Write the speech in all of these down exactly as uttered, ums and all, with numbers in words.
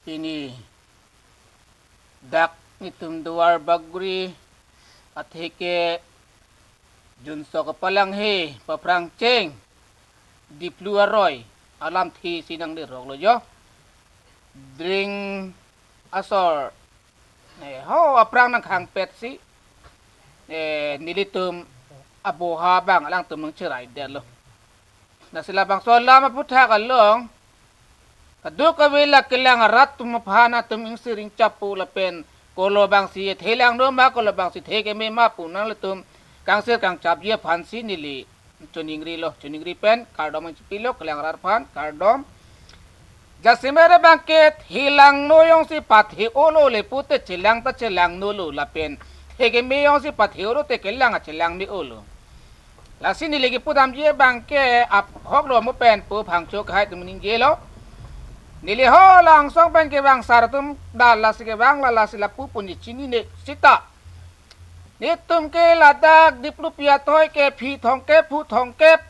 Pini dak netum Duarbagori atheke Junsok Palanghe Paphrangcheng Diplu aroi alamthe si nanglerok lo jo. Dring asor, eh, ho aphrang nangkhangpet si, eh, nelitum aboha abang alangtum nangcheraidetlo. Lasi labangso alam aputhak along kadokave la kelang arat atum aphan atum ingsir ingchap pu lapen kolo abangsi the langno ma, kolo abangsi the keme ma pu nanglitum kangsir kangchapji aphansi neli choningrilo, choningri pen kardom nangchipilo kelang arat aphan, kardom. Jasemet abangke the langno jongsi pathe-olo le pute chelang ta chelangnolo lapen the keme jongsi pathe-olo te kelang a chelang me-olo. Lasi neli kepudamji abangke ahok lo mo pen pu phangcho kahai atum ningjelo. Neli ho Langsong pen kevang sar atum da lasi kevang la lasi lapu pu neli chinine sita. Netum ke ladak Diplupi athoi ke phi thomkep phu thomkep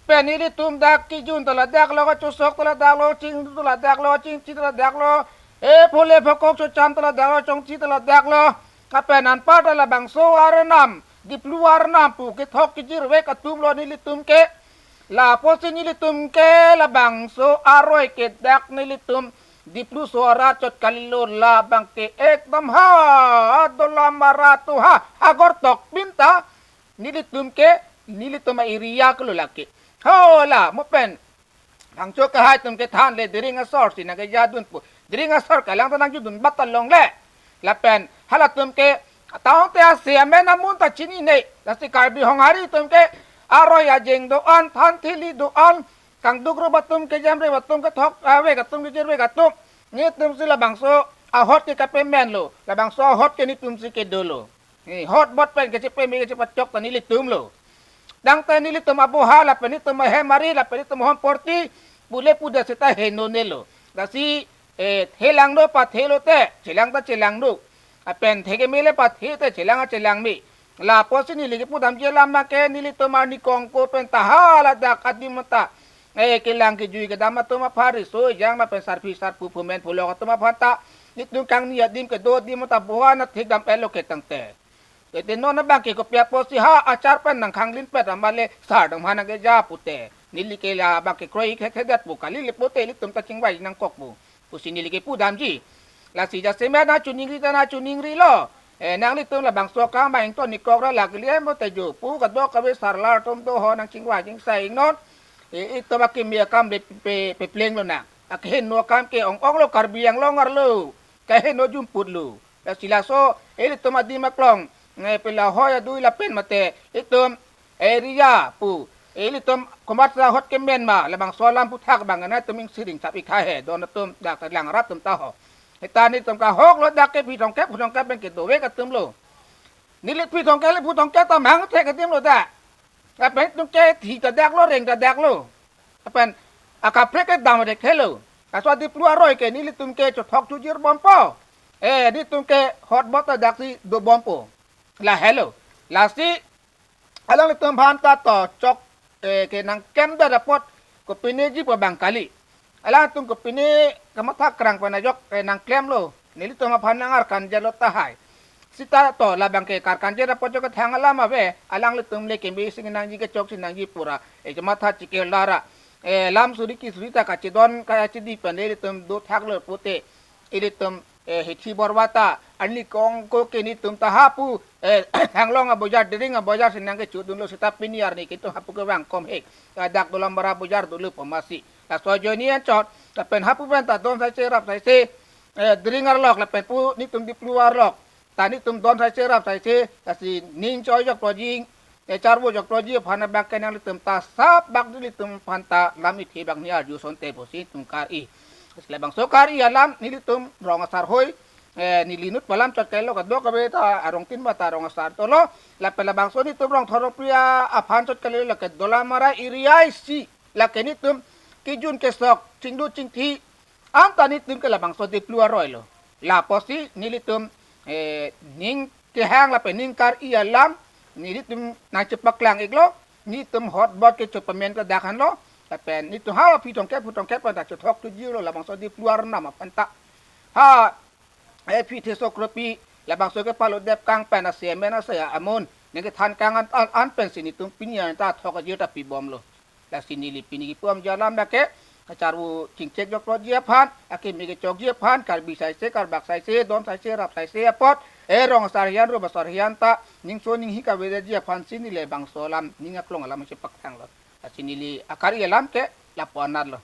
pen nelitum dak kejun ta ladak lo, kachosok ta ladak lo, chingdun ta ladak lo, chingchi ta ladak lo, e phole phokok chocham ta ladak lo, chongchi ta ladak lo. Lapen anparta labangso arnam, Diplu arnam pu kethok kejirvek atum lo nelitum ke. Lapusi nelitum ke labangso aroi ke dak nelitum Diplu so arat chot kalilo, labangke ekdom ha Dolamara atum ha agor tok pinta nelitum ke, nelitum a-area ke lo lake. Ho la mo pen phangcho kahai atum kethan le Dering asor si nangkejadun pu. Dering asor kelang ta nangjudun bat ta longle. Lapen halatum ke taon te ase amen amun ta chinine. Lasi Karbi Honghari atum ke aroi ajeng do-an, than thili do-an, kangduk rup atum, kejamrep atum, kethok avek atum, kejirvek atum. Netum si labangso ahot ke kapemenlo, labangso ahot ke netum si kedolo. Eh, hotbot pen kechepeme kechepachok ta nelitum lo. Tangte nelitum aboha lapen netum ahem ari lapen netum ahomporti pule puda seta henonelo. Lasi, eh, the langno pathe-lo te chelang ta chelangno. Lapen the keme le pathe te chelang a chelang me. Lapusi neli kepudamji alam abangke nelitum arni kongko pen ta ha ladak adim ta, eh, kelang kejui kedam atum aphan, riso ejang lapen sarpi sarpo phumen phulok atum aphan ta netum kangni adim kedo adim ta boha na thekdam-etlo ke tangte. Tete non abangke kopi apotsi ha achar pen nangkhanglinpet amat le sar dong ha nangkeja pute. Neli ke labangke kroi khekhedet pu kali le pute ilitum ta chingvai nangkok pu pusi neli kepudamji. Lasi jasemet nangchoningri ta nangchoningrilo. Eh, nanglitum labangso akam abang ington ikok ra lak liye mo tejo pu kadokave sarlar atum do ho nangchingvai chingsai non. Eh, itum akimi akam de pe, pe, peplenglo nang. Akeheno akam ke ong-onglo, Karbi Anglong arlo keheno jumputlo. Lasi laso ilitum adim aklong, eh, pela hoi adui lapen mate itum area pu, ilitum komat sa ahot kemen ma, labangso alam aputhak abang nangtum ingsir ingchap ik tha he, don atum dak lang rat atum ta ho. Seta netum ke ahok lo, dak ke phi thomkep phu thomkep pen kedovek atum lo. Neli phi thomkep le phu thomkep ta mangthek adim lo dak. Lapen netum ke thi ta dak lo, reng ta dak lo. Lapen akaprek ke dam rek helo. Laso Diplu aroi ke nelitum ke chothok chojir bompo. Eh, netum ke hotbot ta daksi dobompo. La helo. Lasi alanglitum aphan ta to chok, eh, ke nangklemdet apot kopiniji pu abang kali. Alangtum kopine kamatha krang pen ajok, eh, nangklemlo. Nelitum aphan nangarkanjelo tahai. Seta to labangke karkanjet apot jok kethang alam ave, alanglitum le keme si nangji, kechok si nangji pura, eh, kamatha chikir lara, eh, lam suri kesuri ta kachedon kachidi pen nelitum dothaklo pute. Ilitum, eh, hithi borwata, arni kongko ke netum ta hapu, eh, Thanglong abojar, Dering abojar si nangkechudunlo seta pini arni ke itum hapu kevang kom he. Dak Dolamara abojar dolo pu masi. Laso ajoine anchot, lapen hapu pen ta don saise rap saise, eh, Dering arlok, lapen pu netum Diplu arlok. Ta netum don saise rap saise, lasi ning choi jok projing, eh, charvo jok projing aphan abangke nanglitum ta sap bak nelitum aphan ta lam ithe bak ni arju sonte pusi netum kar-i. Lasi labangso kar-i alam nelitum rong asar hoi, eh, neli inut pu alam chot kalilo, kadokave ta arong tin mata rong asar tolo, lapen labangso netum Rongthor Rongpriya aphan chot kalilo, lake Dolamara area isi, lake netum kejun kesok, chingdun chingthi, anta netum ke labangso Diplu aroi lo. Lapusi nelitum, eh, ning kehang lapen ning kar-i alam nelitum nangchepaklang iklo, netum hotbot ke chopamen ta dak henlo, lapen netum ha phi thomkep phu thomkep pen ta chothok chojirlo labangso Diplu arnam aphan ta. Ha, eh, P Thesok Kropi, labangso ke palutdep kang pen a C M N a saya amun, ningke than kang an, an, an pensi netum pini an ta thok ajir ta pibomlo. Lasi neli pini kipu-am ji alam lake, kacharvu chingchek joklo ji aphan, akimi kechok ji aphan, Karbi saise, Karbak saise, don saise, rap saise apot, eh, rong asar hian, rum asar hian ta, ningso ninghi kavedet ji aphan si neli bangso alam, ning aklong alam si paktanglo. Lasi neli akari alam ke, lapu-an lo.